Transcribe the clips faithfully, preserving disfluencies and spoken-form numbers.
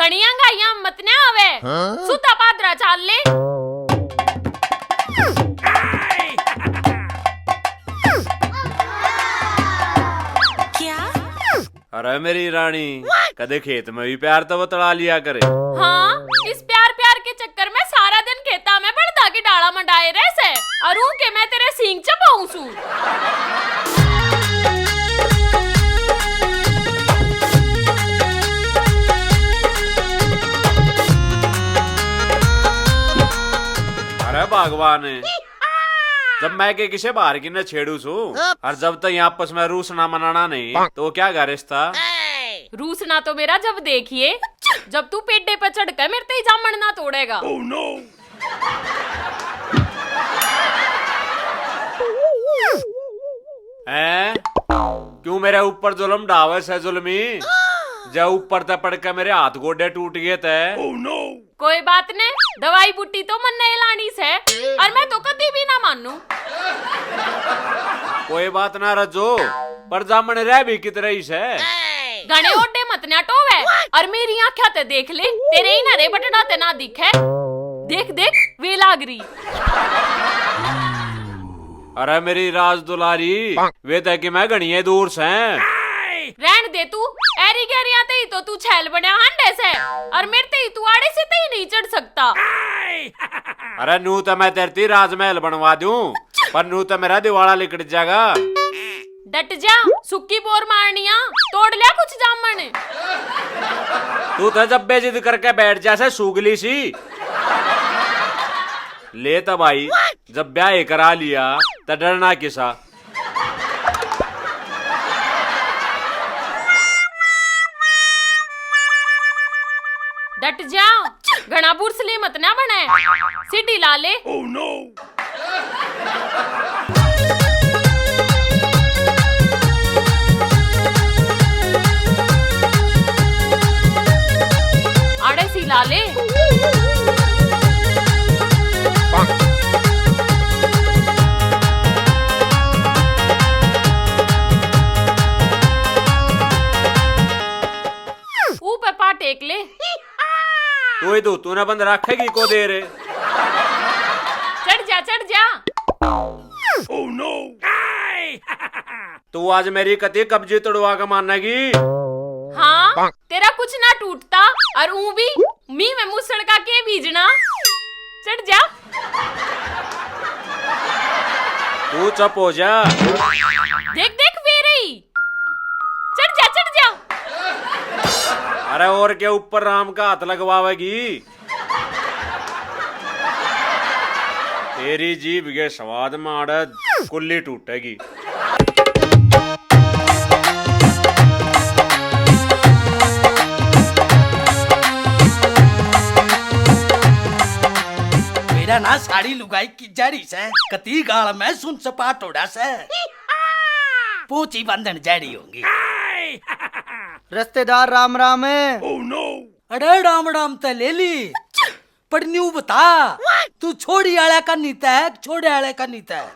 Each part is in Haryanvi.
घणिया गाइयां मत ना आवे। हाँ? सुता पादरा चाल ले। क्या? अरे मेरी रानी, कदे खेत में भी प्यार तो बतला लिया करे। हाँ, इस प्यार प्यार के चक्कर में सारा दिन खेता में बड़दा की डाला मंडाए रह से, और ऊ के मैं तेरे सींग चबाऊं सूं। अरे भगवान, जब मैं के किसे बाहर की न छेड़ू सू, और जब तक आपस में रूसना मनाना नहीं, तो वो क्या गा रिश्ता? रूसना तो मेरा जब देखिए, जब तू पेडे पे चढ़ के मेरे ते ही जामन ना तोड़ेगा। हैं? क्यों मेरे ऊपर जुल्म ढावे से जुल्मी? जब ऊपर ते पड़ के मेरे हाथ गोडे टूट गए थे। कोई बात ने, दवाई बूटी तो मन्ने ही लानी से, और मैं तो कदी भी ना मानू। कोई बात ना रजो, पर जामन रह भी कित रही से। घणे ओडे मत ना टोवे, और मेरी आंख्या ते देख ले, तेरे ही नरे बटड़ा ते ना दिखे। देख देख, वे लाग रही। अरे मेरी राज दुलारी, वे तै कि मैं घणिए दूर सै। रहन दे तू, एरी गैरिया ते ही तो तू छैल बनया हांडे से, और मेरे ते ही तू आड़े से ते ही नहीं चढ़ सकता। अरे नू तो मैं तेरे ती राजमहल बनवा दूं, पर नू तो मेरा दिवाला लिकड़ जाएगा। डट जा, सुक्की बोर मारनिया, तोड़ लिया कुछ जामन। तू तो जब्बे जिद करके बैठ जा से सूगली सी। ले तो भाई, जब ब्याह ही करा लिया, तो डरना किसा? डट जा, घणा बुरसली मत ना बने, सीढ़ी ला ले। आड़े सी ला ले। ऊ पे पा टेक ले। तू ही तो तूने बंद रखेगी को देर। चढ़ जा, चढ़ जा। तू आज मेरी कती कब्जी तोड़वा के मानेगी? हाँ, तेरा कुछ ना टूटता, और ऊ भी मी में मूसड़ का के बीजना। चढ़ जा। तू चुप हो जा। देख देख वे रही। चढ़ जा, चढ़ जा। अरे और के ऊपर राम का हाथ लगवावेगी? तेरी जीभ के स्वाद में आड़े कुल्ली टूटेगी। मेरा ना साड़ी लुगाई की जाड़ी से, कती गाल में सुन सपाटोड़ा से। पोची बंधन जाड़ी होंगी। रिश्तेदार राम राम। अरे राम राम ते ले ली, पर न्यू बता, तू छोड़ी आला का नीता है, छोड़े आले का नीता है?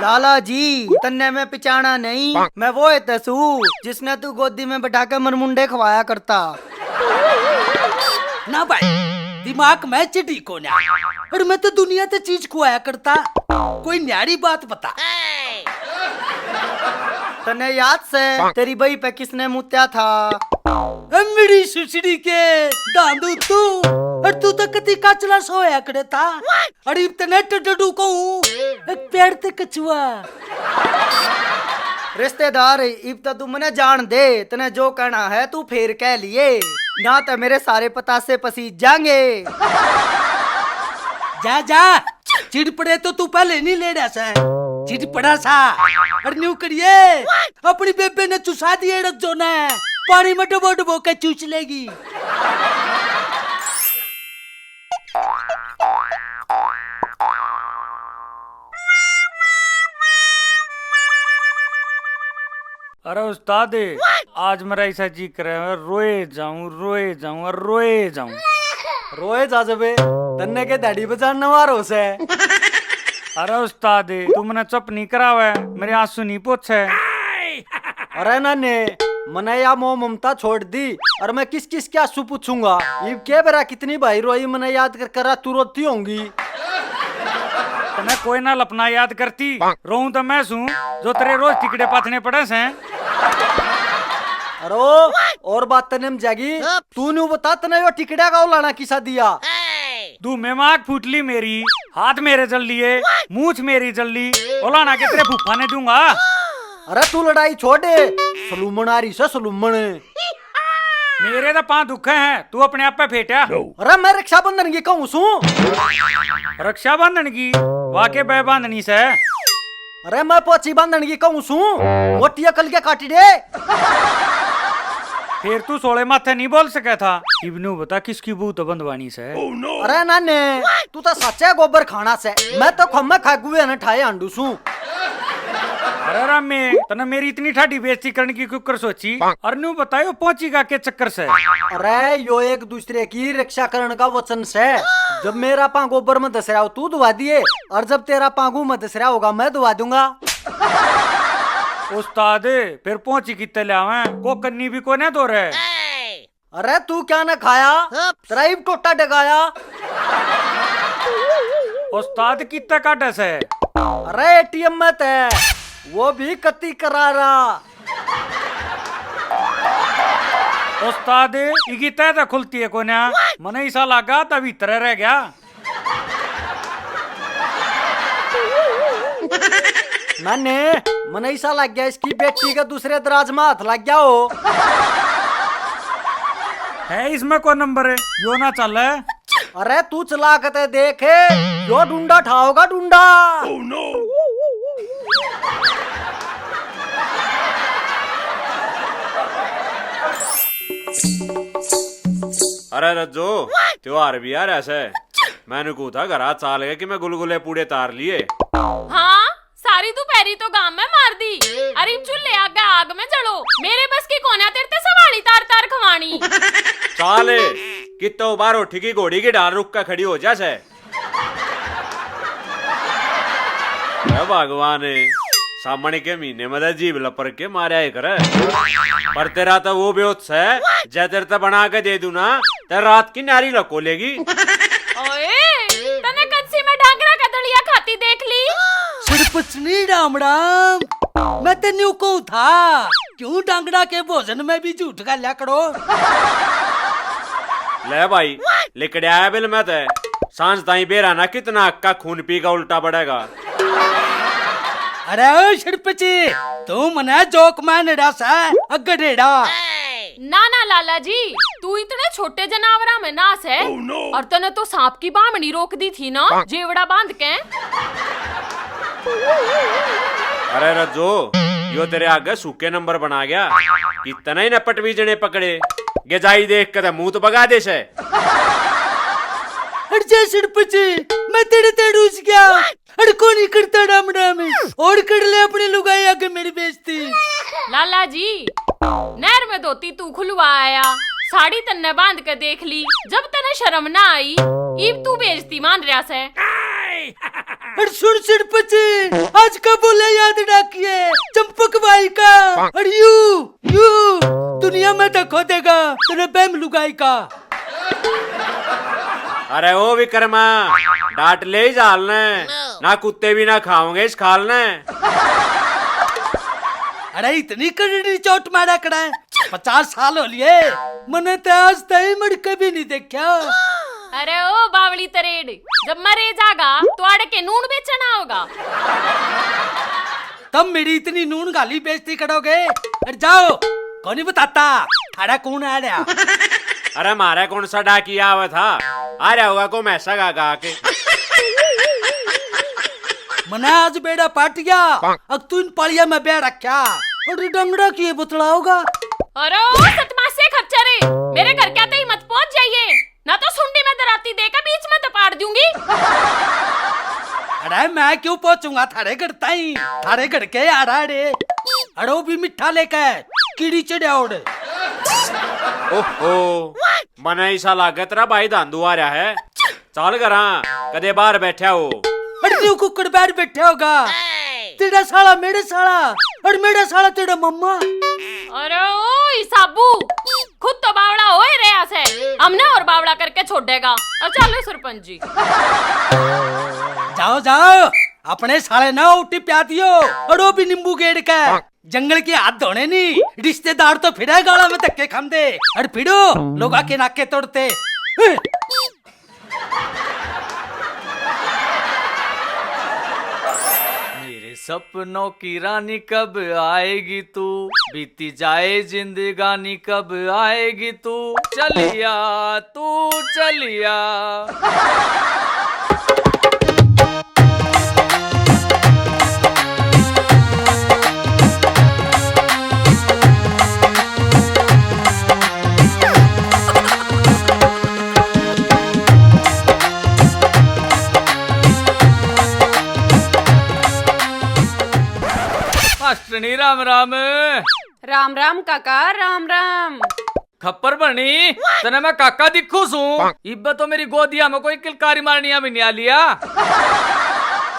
लाला जी, तन्ने मैं पिछाणा नहीं, मैं वो है तसू, जिसने तू गोदी में बैठा के मरमुंडे खवाया करता। ना भाई, दिमाग में चिड़ी को ना, और मैं तो दुनिया ते चीज खुआया करता। कोई न्यारी बात बता। तन्ने याद से तेरी बही पे किसने मुत्या था? ए, मेरी सुसड़ी के दांदू तू, और तू तो कती काचला सोया करे था। अरे इब तने टडडू कहूँ, ए, पैर ते कचुआ। रिश्तेदार, इब तो तू मने जान दे, तने जो कहना है तू फेर कह लिए, ना तो मेरे सारे पतासे पसीज जाएंगे। जा जा, चिड़पड़े तो तू पहले नहीं लेड़ा सा, चिड़पड़ा सा। और न्यू करिए, अपनी बेबे ने चुसा दिए रख जो ना, पानी में डबो डबो के चूस लेगी। अरे उस्ताद, आज मेरा ऐसा जी करे, रोए जाऊं, रोए जाऊं और रोए जाऊं। रोए जा जबे, तन्ने के दाढ़ी बजान नवारो से। अरे उस्ताद, तू मने चुप नहीं करावे, मेरे आंसू नहीं पोछे। अरे नाने, मने या मोह ममता छोड़ दी, और मैं किस किस के आंसू पूछूंगा? इब के बेरा कितनी भाई रोई, मने याद कर कर तू रोती होंगी। तने कोई ना लपना याद करती, रोऊं तो मैं सूं, जो तेरे रोज टिकड़े पाथने पड़े से। अरे ओ, और बात तने में जागी, तू न्यू बता, तने यो टिकड़ा का उलाना किसा दिया? धूमे में आग फूट ली मेरी, हाथ मेरे जल लिए, मूछ मेरी जल ली, उलाना के तेरे फूफा ने दूंगा। अरे तू लड़ाई छोड़ दे, सलूमन आ रही से, सलूमन। मेरे तो पां दुखे हैं, तू अपने आप पे फेटा। अरे मैं रक्षाबंधन की कहूँ सूं। रक्षाबंधन की? वाके बै बांधनी से। अरे मैं पोची बांधन की कहूँ सूं, मोटी अकल के काटी दे। फिर तू सोले माथे नहीं बोल सके था। इब न्यू बता किसकी बूत बंधवानी से? अरे नाने, तू तो सच्चे गोबर खाना से। मैं तो खम्मे खागुए ने ठाए हांडू सूं। अरे रामे, तने मेरी इतनी ठाडी बेइज्जती करने की क्यों कर सोची? और न्यू बतायो पोची का के चक्कर से? अरे यो एक दूसरे की रक्षा करण का वचन से। जब मेरा पां गोबर में धस रहा हो तू धुआ दिए, और जब तेरा पां गू में धस रहा होगा मैं धुआ दूंगा। उस्ताद, फिर पोची कित्ते ले आवे? को कन्नी भी कोने दो रे। अरे तू क्या ना खाया? तेरा इब टोटा डगाया। उस्ताद कित्ते काटे से? अरे एटीएम में ते, वो भी कत्ती करारा। उस्ताद, इगी तह तो खुलती है कोन्या। मने ऐसा लगा त भीतर रह गया। नाने, मने ऐसा लग गया इसकी बेटी के दूसरे दराज में हाथ लग गया हो। है इसमें कोई नंबर? यो ना चले। अरे तू चला के ते देख, यो डुंडा ठाओगा डुंडा। अरे रज्जो, त्योहार भी आ रहा से। मैंने कहा था घरा चाल गए कि मैं गुलगुले पूड़े तार लिए। हाँ, सारी दोपहरी तो गांव में मार दी। अरे चूल्हे आगे आग में जलो, मेरे बस की कोन्या तेरे ते सवाली तार तार खवानी। चाल, कितो बार उठी की घोड़ी की ढाल रुक के खड़ी हो जा से। हे भगवान, सामने के महीने में तो जीभ लपर के मारया ही करे। पर तेरा तो वो ब्योत से, जै तेरे ते बना के दे दूं ना, ते रात की नारी लको लेगी। ओए, तने कच्ची में डांगरा का दलिया खाती देख ली? सिरपचनी राम राम, मैं ते न्यू कहूं था, क्यों डांगरा के भोजन में भी झूठ घाल्या करो? ले भाई, लिकड़या है बिल में ते। सांझ ताई बेरा ना कितना अक्का खून पी का उल्टा पड़ेगा। अरे ओ सिरपची, तू मने जोक मानड़ा सा, अगड़ेड़ा। ना ना लाला जी, तू इतने छोटे जनावरा में ना से। Oh no! और तने तो सांप की बामणी रोक दी थी ना, जेवड़ा बांध के। अरे रज्जो, यो तेरे आगे सूखे नंबर बना गया। इतना ही ना पटवी जने पकड़े, गजाई देख के तो मुंह तो बगा दे से। हट जा सिरपची, मैं तेरे ते रूस गया। अड़ कोनी करता राम राम, और कर ले अपनी लुगाई आगे मेरी बेइज्जती। लाला जी, नहर में धोती तू खुलवा आया, साड़ी तन्ने बांध के देख ली, जब तन्ने शर्म ना आई, इब तू बेइज्जती मान रहा से। अड़ सुन सिरपची, आज का बोले याद रखिए, चंपक भाई का, अड़ यू, यू, दुनिया में तो खोदेगा तेरे बहम लुगाई का। अरे ओ विक्रमा, डांट ले ही जाल ने, ना कुत्ते भी ना खाओगे इस खाल ने। अरे इतनी कड़ड़ी चोट मारा कड़ा है, पचास साल हो लिए, मने ते आज तई मड़के भी नहीं देखा। अरे ओ बावली तरेड, जब मरे जागा तो आड़ के नून बेचना होगा। तब मेरी इतनी नून गाली बेइज्जती करोगे? अरे जाओ, कोनी बताता थारा कौन आ रहा। अरे मारे कौन सा डाकिया आवे था, आ रहा होगा को मैसा गा गा के। मने आज बेड़ा पाट गया, अब तू इन पालिया में ब्याह रखा। अरे डंगड़ा की ये बतलाओगा? अरे ओ सतमासे खच्चर, मेरे घर क्या तई मत पहुंच जाइए, ना तो सुंडी में दराती देकर बीच में दपाड़ दूंगी। अरे मैं क्यों पहुंचूंगा थारे घर ताई, थारे घर के यार आड़े। अरे वो भी मिठा लेकर कीड़ी चढ़िया ओढ़। ओहो, मने ऐसा लागे तेरा भाई धांधू आ रहा है। चाल घरा, कदे बाहर बैठा हो। अरे क्यों कुकड़ बाहर बैठा होगा? तेरा साला मेरे साला, और मेरा साला तेरा मम्मा। अरे ओ ई साबू खुद तो बावड़ा हो ही रहा से, हमने और बावड़ा करके छोड़ेगा। और चलो सरपंच जी। जाओ, जाओ, अपने साले ना उठी प्या दियो, अड़ो भी नींबू गेड़ के। जंगल के हाथ धोने नहीं, रिश्तेदार तो फिरे गाला में धक्के खांदे, और फिरो लोगा के नाके तोड़ते। मेरे सपनों की रानी कब आएगी तू, बीती जाए जिंदगानी कब आएगी तू, चलिया तू चलिया। मास्टरनी राम राम। राम राम काका, राम राम। खप्पर बनी, तने मैं काका दिखू सूं। इब्बे तो मेरी गोदिया में कोई किलकारी मारनिया भी नहीं आ लिया।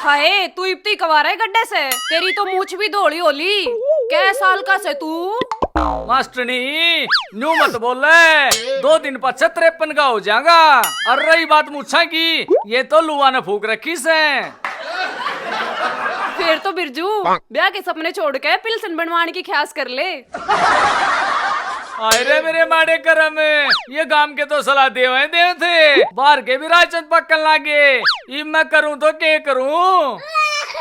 हाय, तू इब ती कवारा है गड्ढे से, तेरी तो मूछ भी धोली होली। कै साल का से तू? मास्टरनी, न्यू मत बोले, दो दिन पाछे तिरपन का हो जाएगा। और रही बात मूछा की, ये तो लुआ ने फूक रखी से। फिर तो बिरजू, ब्याह के सपने छोड़ के पिलसन बनवाने की ख्यास कर ले। हाय रे मेरे माड़े करम, ये गांव के तो सलाह देवे दे थे, बाहर के भी राजचंद पकन लागे। इब मैं करूं तो के करूं?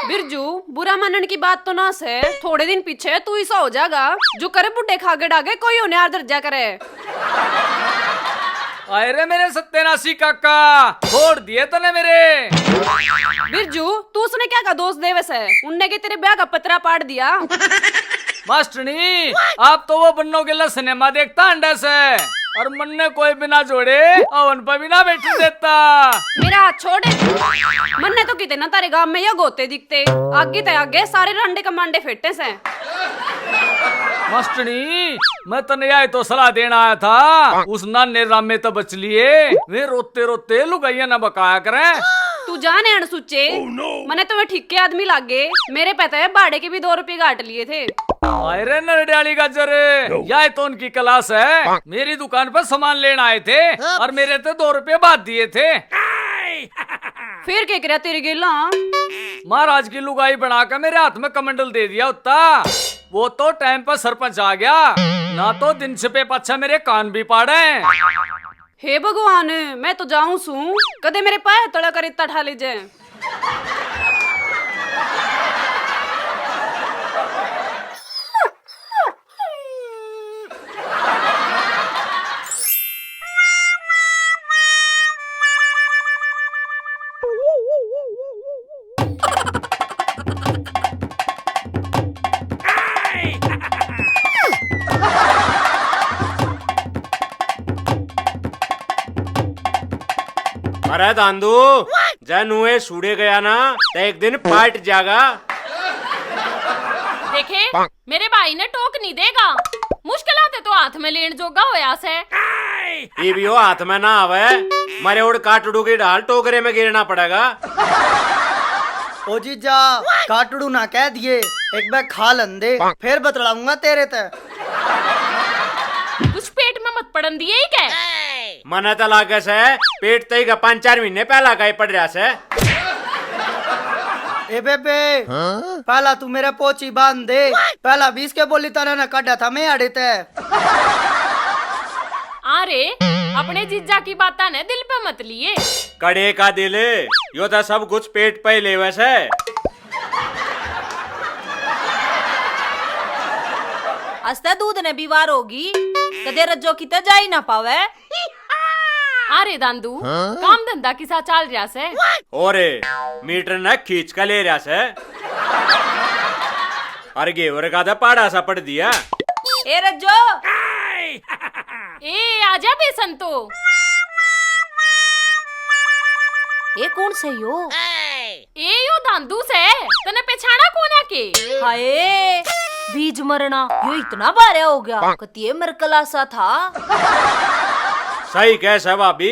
बिरजू, बुरा मानन की बात तो ना से, थोड़े दिन पीछे तू ऐसा हो जाएगा जो करे बुड्ढे खागे डागे कोई होने आर दर्जा करे। हाय रे मेरे सत्यानाशी काका, छोड़ दिए तने मेरे। बिरजू, तू उसने क्या का दोष देवे से? उनने के तेरे ब्याह का पतरा पाड़ दिया। मास्टरनी, आप तो वो बन्नो गेला सिनेमा देखता अंडे से, और मन्ने कोई बिना जोड़े ओवन पे भी ना बैठने देता। मेरा हाथ छोड़। मन्ने तो किते ना तारे गांव में ये गोते दिखते, आगे ते आगे सारे रांडे कमांडे फेटे से। मास्टरनी, मैं तने याए तो सलाह देना आया था, उस नाने रामे तो बच लिए, वे रोते रोते लुगाइयां ना बकाया करें। तू जाने अणसुच्चे, मने तो वे ठीक के आदमी लागे, मेरे पे तो भाड़े के भी दो रुपये घाट लिए थे। हाय रे नरड्याली गाजर, याए तो उनकी क्लास है, मेरी दुकान पर सामान लेना आए थे और मेरे तो दो रुपये बात दिए थे। फिर के करया तेरे गेला? महाराज की लुगाई बना के मेरे हाथ में कमंडल दे दिया होता, वो तो टाइम पर सरपंच आ गया, ना तो दिन छिपे पाछा मेरे कान भी पाड़े। हे भगवान, मैं तो जाऊं सूं, कदे मेरे पाए तला का रेता ठा ले जाए। अरे दांदू, जै नुए सूड़े गया ना, तो एक दिन पाट जागा। देखे, मेरे भाई ने टोक नहीं देगा, मुश्किल आते तो हाथ में लेन जोगा होया से। ये भी हो हाथ में ना आवे, मारे उड़ काटड़ू की ढाल टोकरे में गिरना पड़ेगा। ओ जीजा, काटड़ू ना कह दिए, एक बै खा लन दे, फिर बतलाऊंगा तेरे ते। कुछ पेट में मत पड़न दिए ही के? मने तो लागे से पेट तई का पाँच चार महीने पहला का ही पड़ रहा से। ए बेबे, हाँ? पहला तू मेरे पोची बांध दे, पहला बीस के बोली तारा ना काटा था मैं आड़े ते। अरे, अपने जीजा की बातां ने दिल पे मत लिए। कड़े का दिल, यो तो सब कुछ पेट पे ही लेवे से। अस्ते दूध ने बीवार होगी, कदे रज्जो किते जा ही ना पावे। अरे दांदू, हाँ? काम धंधा किसा चाल रहा से? ओरे, मीटर ने खींच के ले रहा से। अरे गेवर का तो पाड़ा सा पड़ दिया। ए रज्जो। ए आजा बे संतो। ए कौन से यो? ए यो धांधू से, तने पहचाना कोना के? हाय, बीज मरना, यो इतना भारा हो गया, कतिये मरकला सा था। सही कह से भाभी,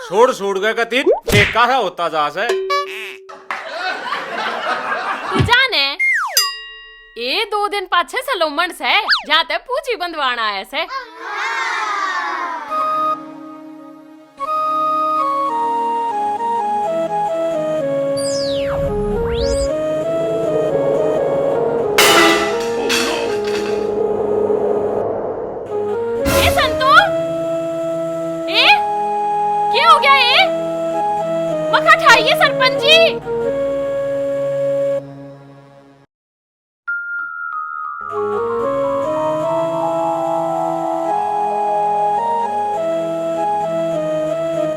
छोड़ छोड़ के कति ठेका सा होता जा से। तू जाने, ए दो दिन पाछे सै लोमण सै, जहाँ तै पूंजी बंधवाण आया सै। ए संतो, ए, के हो गया ए? मखा ठाइए सरपंच जी।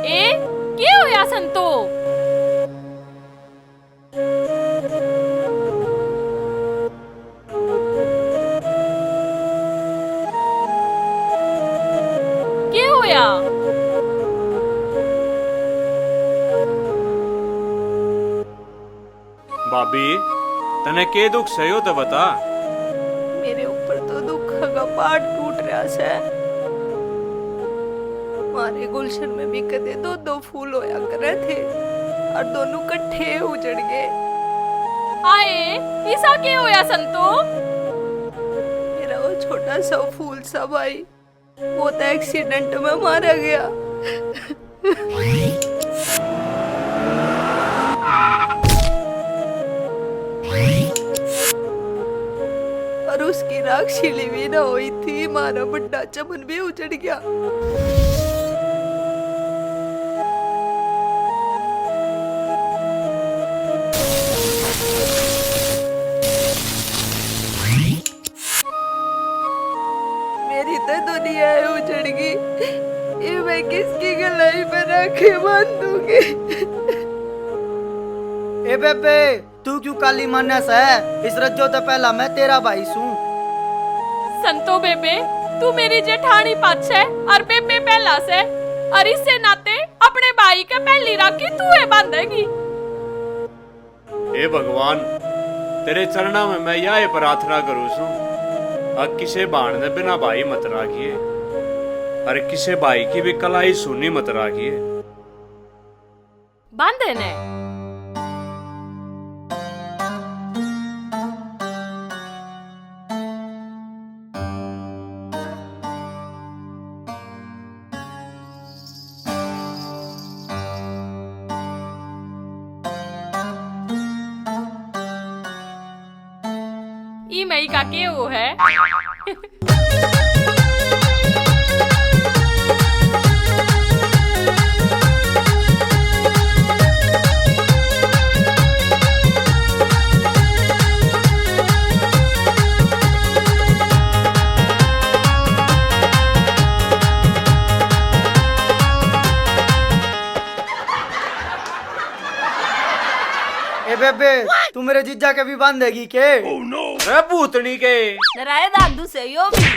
ए, के होया संतो? के होया? भाभी, तने के दुख सै यो तो बता। मेरे ऊपर तो दुख का पहाड़ टूट रहा सै। मारे गुलशन में भी कदे दो दो फूल होया करे थे और दोनों कट्ठे उजड़ गए। आए, इसा के होया संतो? मेरा वो छोटा सा फूल सा भाई, वो तो एक्सीडेंट में मारा गया। और उसकी राख शीली भी ना हुई थी, मारा बड्डा चमन भी उजड़ गया। मेरी तो दुनिया है उजड़ गई, ये मैं किसकी गलाई पे राखे बांधूंगी? ए बेबे, तू क्यों काली मान्या सै? इस रज्जो तो पहला मैं तेरा भाई सूं। संतो बेबे, तू मेरी जेठानी पाछे और बेबे पहला सै, और इसे नाते अपने भाई के पहली राखी तू ए बांधेगी। हे भगवान, तेरे चरणा में मैं या प्रार्थना करूं सूं, अक किसे भाण ने बिना भाई मत राखिए, अर किसे भाई की भी कलाई सूनी मत राखिए। बांधे ने। ई मई का के वो है? ए बेबे, तू मेरे जीजा के भी बांधेगी के? रे भूतनी के। नराए दादू से यो भी।